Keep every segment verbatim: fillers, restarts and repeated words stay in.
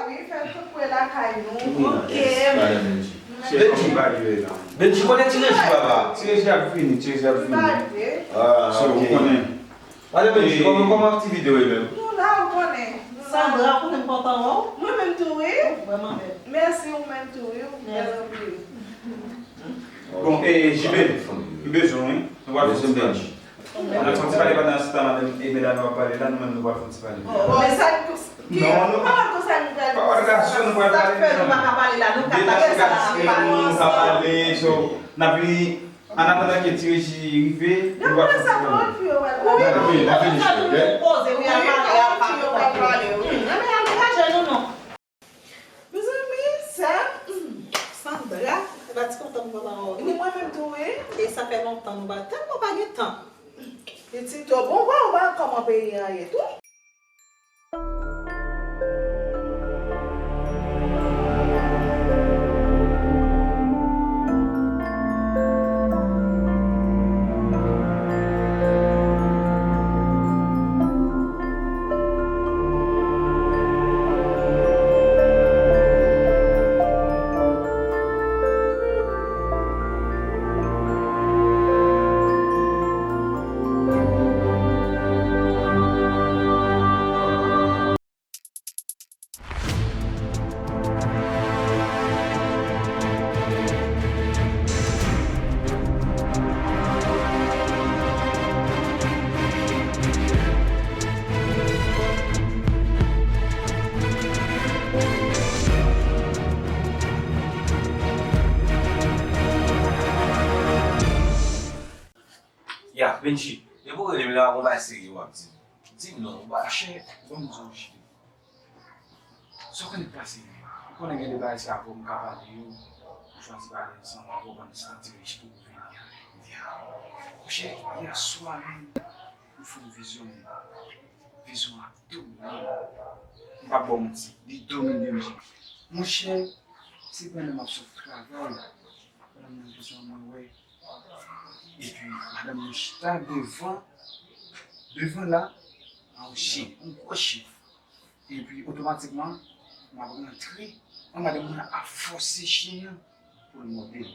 Wi, fè l tou kwe lakay nou. Ok. Madan Bendji. Bendji. Bendji, kote ti Reji papa? Ti Reji ap vini, ti Reji ap vini. Ah, so, ok. Ou konnen. Madan Bendji, kòman, kòman aktivite w menm? Nou la, ou konnen. Nou la. Sandra, ou konnen m kontan wè w. Mwen menm tou, wi. Ou vrèman bèl. Mèsi, ou menm tou, wi. Ou bèl anpil. Bon, e, J B, nou bezwen w, wi. Nou pral fè yon ti pale. N ap fè yon ti pale pandan se tan madanm Emelda ap pale la, nou menm nou pral fè yon ti pale. Bon, men sa n kous-, ki, non, nou pa konn konsa nou pral, pa pral, sa nou pral pale, sa fè nou pa ka pale la, nou ka pale sa n ap pale. Nou pa pale, so, n ap vini, an atandan ke ti Reji rive, nou pral fè yon ti pale. N ap pale sa, pawòl fi yo pral pale. Wi, wi, n ap vini, ok? Poze, wi, al pale, al pale, wi. Nan men al degaje nou, non. Mezanmi, sa, hmm, Sandra, e pa ti kontan m kontan wè w. Ni mwen menm tou, wi. E sa fè lontan nou pa, tèlman pa gen tan. Pitit, yo bon, wè w pa kòman peyi a ye tou. Ya, Bendji, depi w rele m la, gon bagay serye w ap di m. Di m non, ou pa chè, ban m di w, J B. Sa w konnen k pase? Ou konnen gen de bagay se avè w m ka pale yo. M chwazi pale ansanm avè w pandan se tan ti Rich ki pou vini an. Monchè, yè swa menm, m fè yon vizyon, men vizyon an domine m. M p ap ba w manti, li domine m, J B. Monchè, se pandan m ap sot travay, pandan m nan vizyon an, mwen wè Epi, madanm nan chita devan, devan la, a yon chen, yon gwo chen. Epi, otomatikman, m ap rantre, an madanm nan ap fòse chen an pou l mòde m.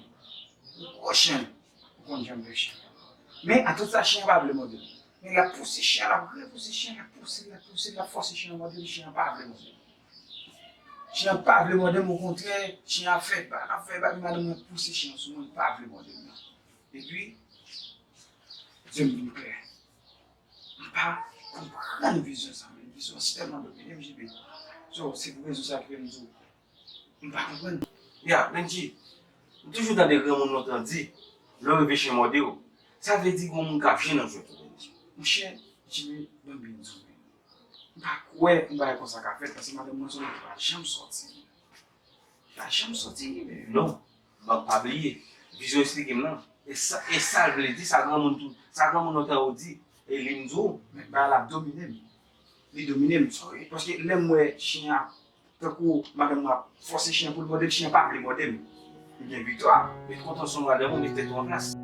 Yon gwo chen, ou konn jan m fè chen. Men, a tout sa, chen an pa vle mòde m. Men, l ap pouse chen an, l ap repouse chen an, l ap pouse l, l ap pouse l, l ap fòse chen an mòde m, chen an pa vle mòde m. Chen an pa vle mòde m, okontrè, chen an ap fè bak, ap fè bak, madanm nan pouse chen an sou mwen, li pa vle mòde m nan. Epi, je m vin klè. M pa konprann vizyon sa, men vizyon an si tèlman domine m, J B. So, se pou rezon sa ki fè m di w, m pa konprann. Ya, Bendji, m toujou tande granmoun lontan di, lè w rive chen mòde w, sa vle di gon moun k ap jwenn nan jwèt ou, Bendji. Monchè, J B, ban m byen di w, men. M pa kwè yon bagay konsa ka fèt, paske madanm mwen se yon moun ki pa janm sòti. Li pa janm sòti, men. Non, m ap pa bliye. Vizyon eksplike m nan. E sa, e sa l vle di, sa granmoun tou, sa granmoun lontan yo di, e li m di w. Men bagay la ap domine m. Li domine m. Paske lè m wè chen an Tankou madanm nan ap fòse chen an pou l mòde m, chen an pa vle mòde m. M gen viktwa. Met kont ou sou madanm ou, met tèt ou an plas.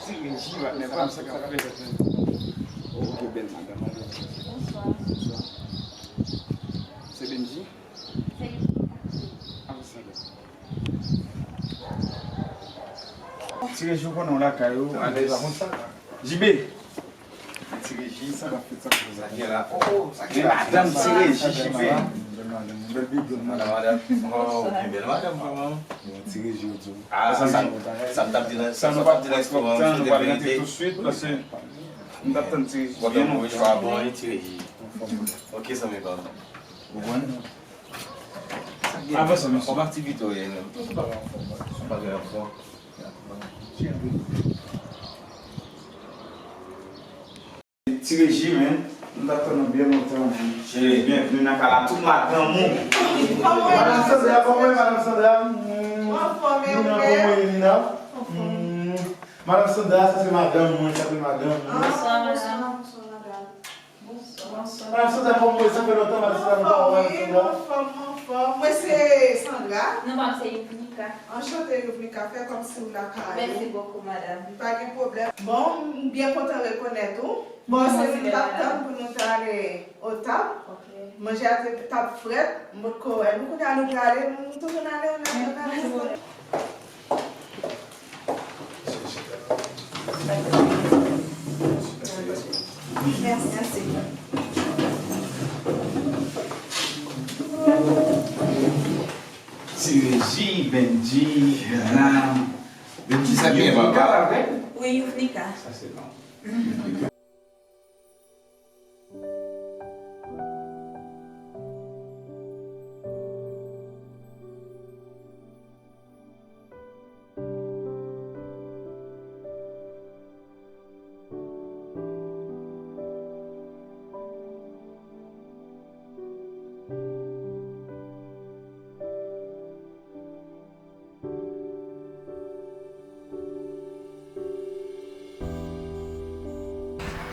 Ti Reji, patnè pa m, sa k ap fèt? Ok, bèl madanm. Bonswa. Bonswa. Se Bendji? Se Yufnika. Ah, sa bèl. Ti Reji, ou konnen w lakay ou, alèz. J B. Ti Reji, sa k ap fèt, sa k ap fèt? Sa gen la? Oh, oh, sa gen la? Madanm Ti Reji, J B. Bèl madanm, bèl bidon. Madanm, madanm. Oh, gen bèl madanm, vrèman. Bon, Ti Reji, ou di w. Ah, sa, sa, sa m t ap di nan, sa m t ap di nan, sa nou pa pral rantre tousuit, paske m t ap tann Ti Reji. Bon, bon, chwa bon, wi, Ti Reji. Ok, zanmi pa m. Ou konprann? Avanse, men, kòm aktivite w ye menm. Tout bagay anfòm, bagay anfòm. Ti Reji, men, nou t ap tann ou byen lontan, men. Cheri, byenvni nan kay la, tout madanm ou. Madanm Sandra, kòman w ye, Madanm Sandra? Mm. Anfòm, e ou menm? Nina, kòman w ye, Nina? Mm. Madanm Sandra, sa se madanm mwen, sa se madanm mwen. Bonswa, madanm. Bonswa, madanm. Bonswa. Madanm Sandra, kòman w ye? Sa fè lontan, Madanm Sandra, nou pa wè, Madanm Sandra? Anfòm, wi, nou anfòm, anfòm. Mwen se Sandra. Non, pa m se Yufnika. Anchante, Yufnika. Fè kòmsi w lakay ou. Mèsi bokou, madanm. Pa gen pwoblèm. Bon, m byen kontan rekonèt ou. Bon, se nou t ap tann pou nou t ale o tab. Ok. Manje a te t ap frèt, m potko wè nou. Kounye a nou prale, nou toujou n ale, n ale, n ale. Mèsi. Ti Reji, Bendji, Bèna. Bendji, sa gen papa? Wi, Yufnika. Sa se non.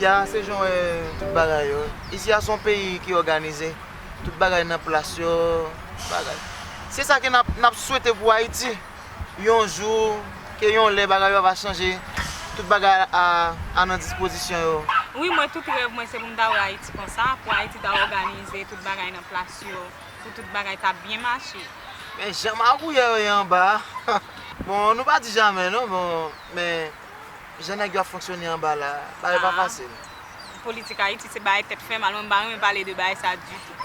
Ya, se jan w wè tout bagay yo. Isi a se yon peyi ki òganize. Tout bagay nan plas yo, tout bagay. Se sa ke n ap, n ap swete pou Ayiti. Yon jou, ke yon lè bagay yo va chanje. Tout bagay a, a nan dispozisyon yo. Wi, mwen tout rèv mwen se pou m ta wè Ayiti konsa, pou Ayiti ta òganize, tout bagay nan plas yo. Pou tout bagay ta byen mache. Men jan magouyè yo ye anba a. Bon, nou pa di jamè non, bon, men jan nèg yo ap fonksyone anba la, bagay pa fasil. Politik Ayiti se bagay tèt fè mal, mwen m pa renmen pale de bagay sa ditou.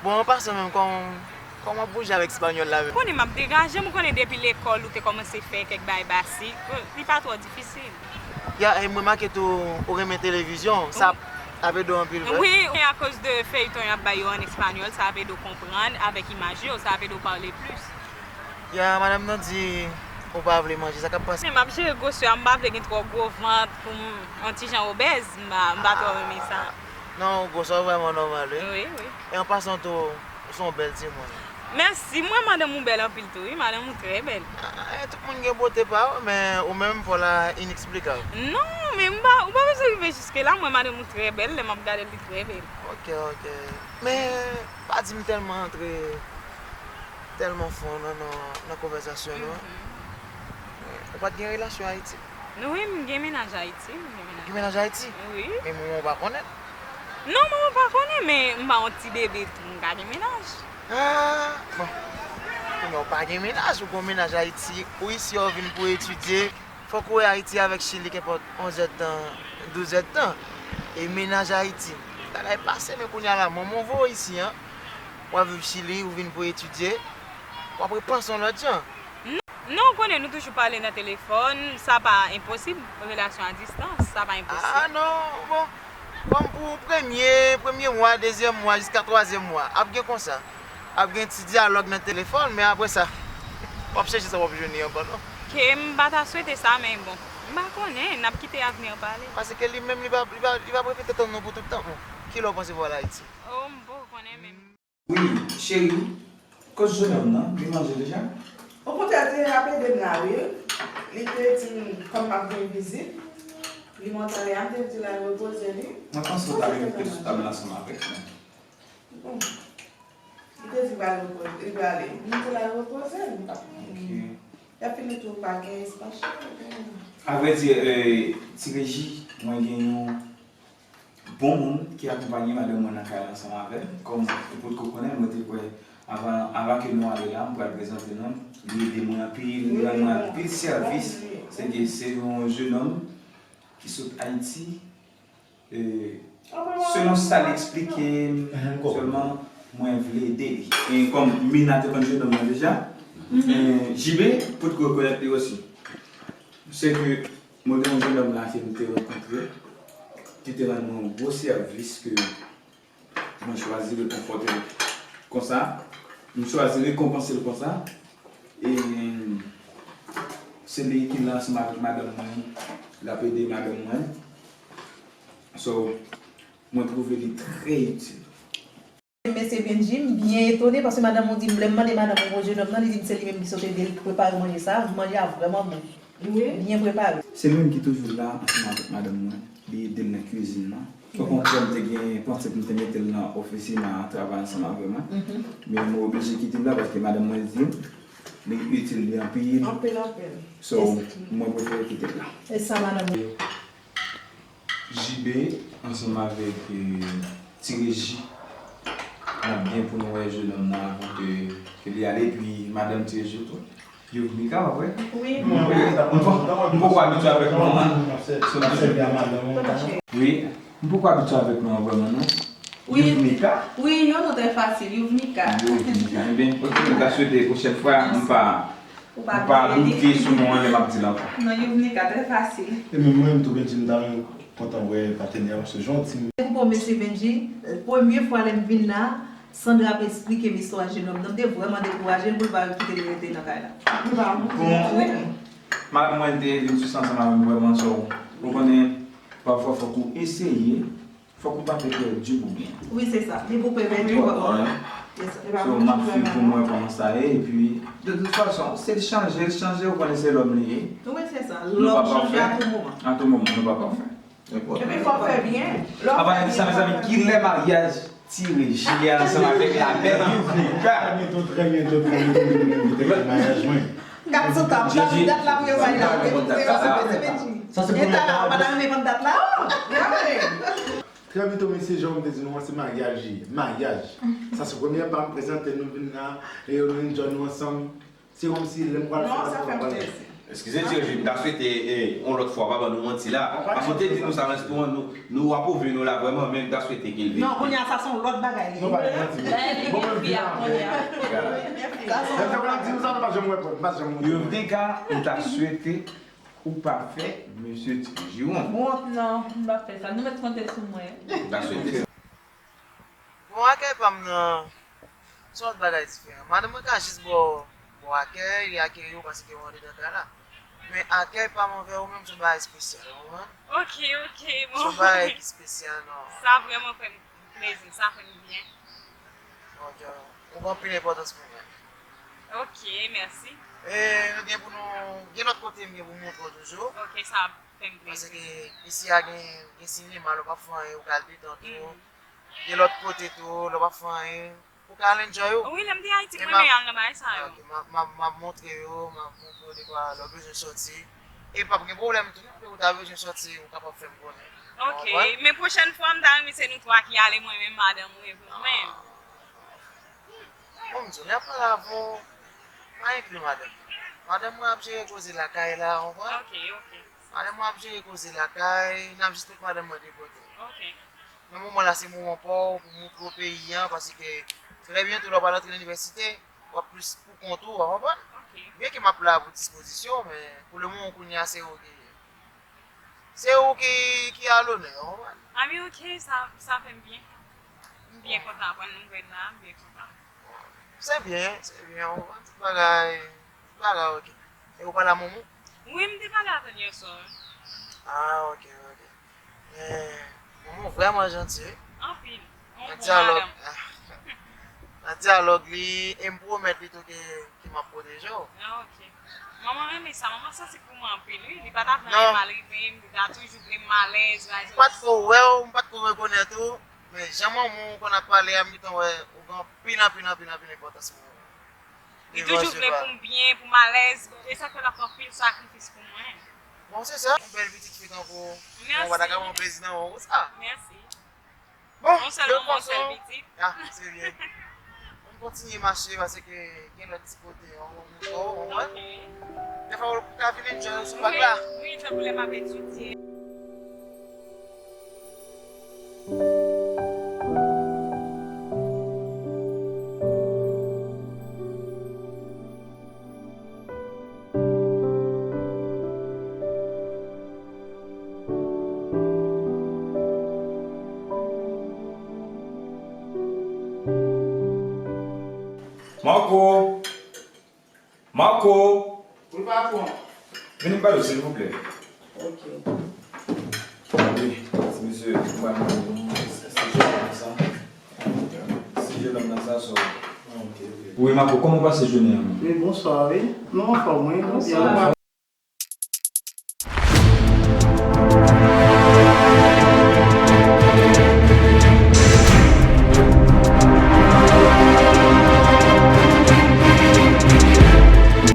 Bon, an pasan menm, kòman, kòman w ap bouje avèk espanyòl la menm? Ou konnen m ap degaje m, ou konnen depi lekòl ou te kòmanse fè kèk bagay basik, li pa twò difisil. Ya, e m remake tou, ou renmen televizyon, sa ap ede w anpil, vre? Wi, e akoz de feyton y ap bay yo an espanyòl, sa ap ede w konprann avèk imaj yo, sa ap ede w pale plis. Ya, madanm nan di ou pa vle manje, sa k ap pase? Men m ap jere gwosè a, m pa vle gen twò gwo vant pou m yon ti jan obèz, m pa, m pa twò renmen sa. Non, gwosè w vrèman nòmal, wi. Wi, wi. E an pasan tou, ou se yon bèl timoun. Mèsi, m wè madanm ou bèl anpil tou, wi, madanm ou trè bèl. Ah, eh, tout moun gen bote pa yo, men ou menm, fò w la ineksplikab. Non, men m pa, ou pa bezwen rive jiske la, m wè madanm ou trè bèl, lè m ap gade l, li trè bèl. Ok, ok. Men, pa di m tèlman antre tèlman fon nan, nan, nan konvèsasyon nou an. Mhm. Ou pa t gen relasyon Ayiti? Non, wi, m gen mennaj Ayiti, m gen mennaj. Gen mennaj Ayiti? Wi. Men manman w pa konnen? Non, manman w pa konnen, men m pa yon ti bebe tou, m ka gen mennaj. Ah, bon. Kounye a w pa gen mennaj, ou gen yon mennaj Ayiti, ou isi a w vin pou etidye. Fòk ou wè Ayiti avèk Chili, kenpòt, onz èdtan, douz èdtan. E mennaj Ayiti. Bagay pase, men kounye a la, manman w voye w isi an. W ap viv Chili, ou vin pou etidye. W ap repanse yon lòt jan. Non, ou konnen nou toujou pale nan telefòn, sa pa enposib, relasyon a distans, sa pa enposib. Ah, non, bon. Kòm pou premye, premye mwa, dezyèm mwa, jiska twazyèm mwa, ap gen konsa. Ap gen ti dyalòg nan telefòn, men apre sa, w ap chèche sa w ap jwenn li ankò, non. Ke m pa ta swete sa, men bon, m pa konnen, n ap kite avni an pale. Paske li menm, li pa, li pa, li pa prefere tann nou pou tout tan, bon. Kilè w panse pou w al Ayiti? Oh, m poko konnen menm. Wi, cheri, kote Jenòm nan? Li manje deja? Okontrè, te ap ede m la, wi. Li te di m, kòm m ap gen vizit, li monte ale a, m te di l al repoze li. Mwen panse w ta rete sou tab la ansanm avèk mwen. Bon. Li te di l al repoze, li prale. M te l al repoze l, m pa konn. Ok. Y ap fini tou, pa gen espas. A vrè di, eh, Ti Reji, mwen gen yon bon moun ki akonpaye madanm mwen nan kay la ansanm avè m. Kòm ou potko konnen, mwen te kwè avan, avan ke nou ale la, m pral prezante nou. Li ede mwen anpil, li rann mwen anpil sèvis. Se ke se yon jenòm ki sot Ayiti, eh, selon sa l eksplike m, sèlman mwen vle ede li. E kòm Mina te konn jenòm nan deja, eh, J B potko rekonèt li osi. Se ke mwen gen yon jenòm la ke m te rankontre, ki te rann mwen yon gwo sèvis ke mwen chwazi rekonfòte l konsa. M chwazi rekonpanse l konsa. E se li ki la ansanm avèk madanm mwen. L ap ede madanm mwen. So, mwen twouve li trè itil. Mesye Benji, m byen etone, paske madanm ou di m, lè m mande madanm ou pou jenòm nan, li di m se li menm ki sot ede l prepare manje sa a, manje a vrèman bon. Wi. Byen prepare. Se li menm ki toujou la ansanm avèk madanm mwen, li ede m nan kwizin nan. Ou konprann, m te gen panse pou m te mete l nan ofisin nan, travay ansanm avè mwen. Men mwen oblije kite l la paske madanm mwen di m li itil li anpil. Anpil, anpil. So, mwen prefere kite l la. E sa, madanm? J B ansanm avèk, eh, Ti Reji, n ap gen pou nou wè jenòm nan avan ke, ke li ale, epi madanm Ti Reji tou. Yuvnika, pa vre? Wi. M poko abitye avèk non an. Wi. M poko abitye avèk non an vrèman, non. Wi. Yuvnika? Wi, yon non trè fasil, Yuvnika. Yuvnika. Ebyen, ok, m ta swete pwochèn fwa, m pa, m pa doute sou non an lè m ap di l ankò. Non, Yuvnika, trè fasil. E menm mwen, m tou Benji, m ta renmen kontan wè patenè m sou jan w di m. Se pou bon, mesye Benji, premye fwa lè m vin la, Sandra ap esplike m istwa jenòm nan, m te vrèman dekouraje l pou l pa kite l rete nan kay la. Bon, madanm mwen te vin sou sa ansanm avè m vrèman, so, ou konnen, pafwa fòk ou eseye, fòk ou pa pè pèdi pou gen. Wi, se sa. Li pou pè pèdi pou pè. So, m ap swiv pou m wè kòman sa ye, epi, de tout fason, si l chanje, l chanje, ou konnen se lòm li ye. Wi, se sa. Lòm chanje a tou moman. A tou moman, nou pa pafè. Epi fò w fè byen. Lè w fè byen, sa, mezanmi, kilè maryaj Ti Reji a ansanm avèk la bèl Yuvnika? Trè byento, trè byento, trè byento, nou envite nan maryaj mwen. Kat sou tab, dat, dat la pou yo bay la. Sa se premye tab. Trè byento, mesye, jan m te di nou an, se maryaj li ye. Maryaj. Sa se premye pa m prezante nou vin la, e nou enjoy nou ansanm. Se kòmsi lè m pral fè sa, m pral. Eskize, Ti Reji, m ta swete, eh, yon lòt fwa, pa ban nou manti la. Paske w te di nou sa nan restoran, nou, nou apwouve nou la vrèman, men m ta swete ke l vini. Non, kounye a, sa se yon lòt bagay li ye. Non, pa gen manti. Bon, men vin la. Sa se yon lòt bagay. Lè m te pral di nou sa, nou pa janm wè pòt, m pa janm wè pòt. Yuvnika, m ta swete ou pa fè mesye Ti Reji wont. Wont, non, m p ap fè sa. Nou mèt konte sou mwen. M ta swete. Bon, akèy pa m nan, se yon lòt bagay diferan. Madanm mwen ka jis ba w, ba w akèy, li akeyi w paske w andedan kay la. Men akèy pa m anvè ou menm se yon bagay espesyal, ou konprann? Ok, ok, bon. Se yon bagay ki espesyal, non. Sa vrèman fè m plezi, sa fè m byen. Ok, ou gen anpil enpòtans pou mwen. Ok, mèsi. E nou gen pou nou, gen lòt kote m gen pou m montre w toujou. Ok, sa ap fè m plezi. Paske isi a gen, gen sinema, lè w p ap fè anyen, ou ka al detant ou. Gen lòt kote tou, lè w p ap fè anyen, ou ka al enjoy ou. Wi, lè m te Ayiti, m renmen al nan bagay sa yo. Ok, m ap, m ap, m ap montre yo, m ap montre yo dekwa lè w bezwen sòti. E p ap gen pwoblèm tou, non, lè ou ta bezwen sòti, ou kapab fè m konnen. Ok, men pwochèn fwa, m ta renmen se nou twa ki ale, mwen menm, madanm mwen, pou mwen. Bon, m di w, lè m ap pale avè w, pa enkli madanm mwen. Madanm mwen ap jere koze lakay la, ou konprann? Ok, ok. Madanm mwen ap jere koze lakay, n ap jis met madanm mwen de kote. Ok. Nan moman la, se moman pa w pou moutre w peyi an, paske trè byento lè w pral antre nan inivèsite, w ap plis pou kont ou, w konprann? Ok. Byen ke m ap la pou dispozisyon w, men pou le moman kounye a, se ou ki, se ou ki, ki a lonè, w konprann? A wi, ok, sa, sa fè m byen. M byen kontan aprann nouvèl la, m byen kontan. Se byen, se byen, w konprann? Tout bagay, tout bagay ok. E ou pale a manman w? Wi, m te pale avè l yè swa. Ah, ok, ok. Men, manman w vrèman janti, wi. Anpil. Yon bon madanm. Nan dyalòg, nan dyalòg li, e m pwomèt li tou ke, ke m ap pwoteje w. Ah, ok. Manman renmen sa. Manman santi pou mwen anpil, wi. Li pa ta vle anyen mal rive m, li ta toujou vle m alèz, raje. M pa t ko wè w, m pa t ko rekonèt ou, men jan manman w konn ap pale a, m gentan wè ou gen anpil, anpil, anpil, anpil enpòtans pou mwen. Li toujou vle pou m byen, pou m alèz. E sa fè l ap fè anpil sakrifis pou mwen. Bon, se sa. Yon bèl pitit fi tankou ou, mwen pa ta ka pran plezi nan wè w konsa. Mèsi. Bon, de tout fason, ah, se byen. Ann kontinye mache, paske gen lòt ti kote, yon lòt moto, w konprann? Dèfwa, ou ka vin enjoy sou bak la. Wi, tankou lè m ap etidye. Marco! Marco! Wi, patwon. Vini m pale w, silvouplè. Ok. Wi, ti mesye, m pral mande nou, se, se jennonm nan sa. Se jennonm nan sa, so. Ah, ok, ok. Wi, Marco, kòman w pase jounen an? Wi, bonswa, wi. Nou anfòm, wi, nou byen. Bonswa.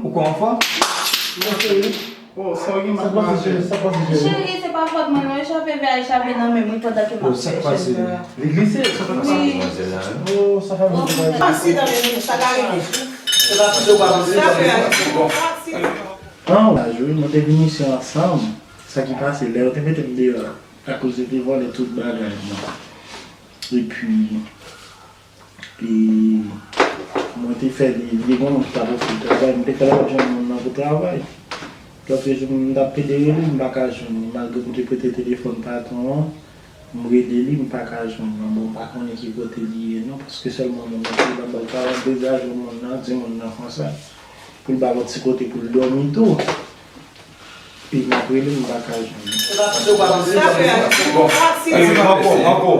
Ou kwè anfòm? Mwen, cheri. Oh, sa w gen mal pase? Sa k pase, cheri? Cheri, se pa fòt mwen non, e chape vè a, e chape nan men mwen pandan ke m ap fè chèn vè a. Li glise? Sa k pase? Wi. Oh, sa fè mwen. Aksidan, men sa ka rive. Se pa tout yo pa panse. Sa fè aksidan. Aksidan. An, la jwe, mwen te vin isi ansanm. Sa ki pase, lè yo te mete m deyò a, akoz yo te vòlè tout bagay mwen. Epi, E mwen te fè li, li te gen yon moun ki t ap ofri l travay, mwen te fè l al jwenn moun nan pou travay. Lòt jou, m t ap pede rele l, m pa ka jwenn li, malgre m te prete telefòn patwon an, m rele li, m pa ka jwenn li. Bon, m pa konnen ki kote li ye non, paske sèlman moun nan te ban m travay, m deja jwenn moun nan, di moun nan konsa, pou l ba l yon ti kote pou l dòmi tou. E m ap rele, m pa ka jwenn li. Bon, e, Marco, Marco,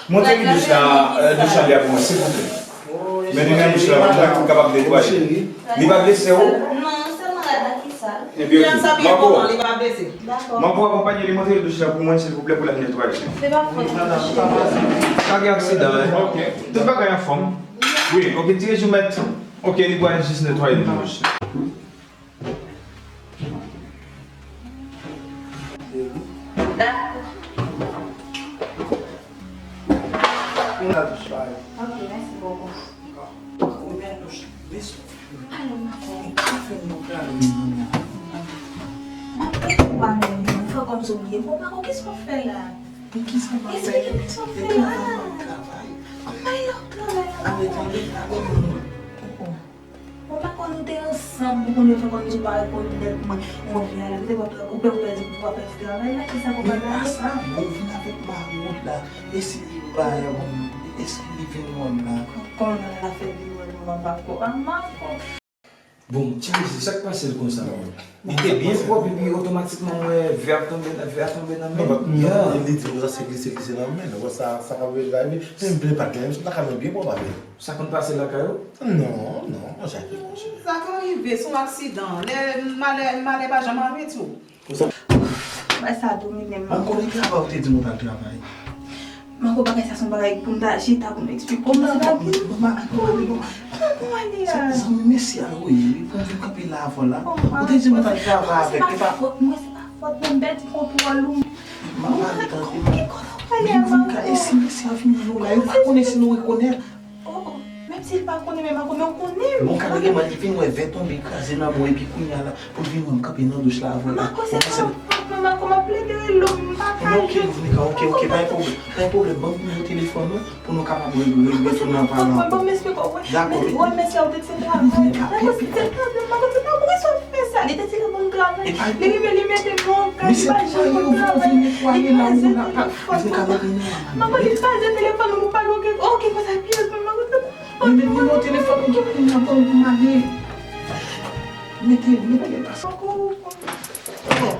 montre li douch la, e, douch la li a pou mwen, silvouplè. Men li nan douch la, mwen, pou m kapab netwaye. Li pa blese w? Non, sèlman rad la ki sal. Ebyen, ok. Marco. Dakò. Marco, akonpanye li, montre li douch la pou mwen, silvouplè, pou l al netwaye. Se pa fòt mwen, cheri. Pa gen aksidan, en. Ok. Tout bagay anfòm. Wi, ok, dirije w mèt. Ok, li pral jis netwaye li douch la. Dakò. Ou nan douch la, wi. Ok, mèsi bokou. Ou nan douch la. Desann. Alò, m ap fè. Ou ka fè m yon kado, mezanmi. M ap fè koupa menm, non. Fè kòmsi w bliye. Bon, Marco, kisa w fè la? Men kisa m ap fè? Esplike m kisa w fè la. Travay, m ap travay. Kòman w travay la, Marco? Ale, tande, ale, non. Mwen pa konn nou te ansanm pou konnen fè kòmsi w pa rekonèt mwen. Mwen vin ale, ou te pa, ou pè, ou pèdi, ou pa pèdi travay la, kisa pou pa gade? Men pa sa, bon, ou vin avèk mari w la, e si li pa wè w, èske li vin wè m la? Kòman l ap fè vin wè m, mwen pa ko, a, m pa ko. Bon, ti mesye, sa k pase l konsa? Li te byen pwòp, epi otomatikman, m wè vè ap tonbe, vè ap tonbe nan men l. Non, non, li di konsa, se glise, glise nan men l. Wè sa, sa k ap rive la, epi, se m vle pa t la, m ta ka jwenn byen pwòp avè l. Sa konn pase lakay ou? Non, non, Jacqueline, monchè. Sa ka rive, se yon aksidan. Lè malè, malè pa janm annuitan. Bagay sa domine m. An konnen travay ou te di nou pral travay. Marco, bagay sa se yon bagay pou m ta chita pou m eksplike w. Kòman, kòman, kòman, kòman, kòman li a? Zanmi mesye a, wi, li pran vin kanpe la avè w la. Ou te di nou pral travay avèk, se pa fòt mwen, se pa fòt mwen, m pèdi kontwòl ou. Mwen pa konn ki kote w prale a, Marco. E si mesye a vin wè nou la, yo pa konnen si nou rekonèt. Oh, oh. Menm si l pa konnen, men Marco, men ou konnen m. Bon, kareman, li vin wè vè tonbe kraze nan men w, epi kounye a la, pou l vin wè m kanpe nan douch la avè l la. Marco, se pa fòt mwen, Marco, m ap plede rele w, m pa ka jwenn. Ok, ok, ok, pa gen pwoblèm, pa gen pwoblèm. Ban m nimewo telefòn ou, pou nou kapab re-, re-, retounen an palan ankò. Dakò, wi. Wè, mesye a, ou te di se travay. Marco, se travay, Marco, se travay, poukisa w fè sa? Li te di li konn travay. Li rive, li mete m nan yon kay, li pa janm konn travay. Li kraze telefòn. Marco, li kraze telefòn, ou pa gen okenn, okenn konsa pyès, Marco. Men, men, nimewo telefòn ou gen pou mwen, ban m pou m ale. Mete, mete, pase. Bon,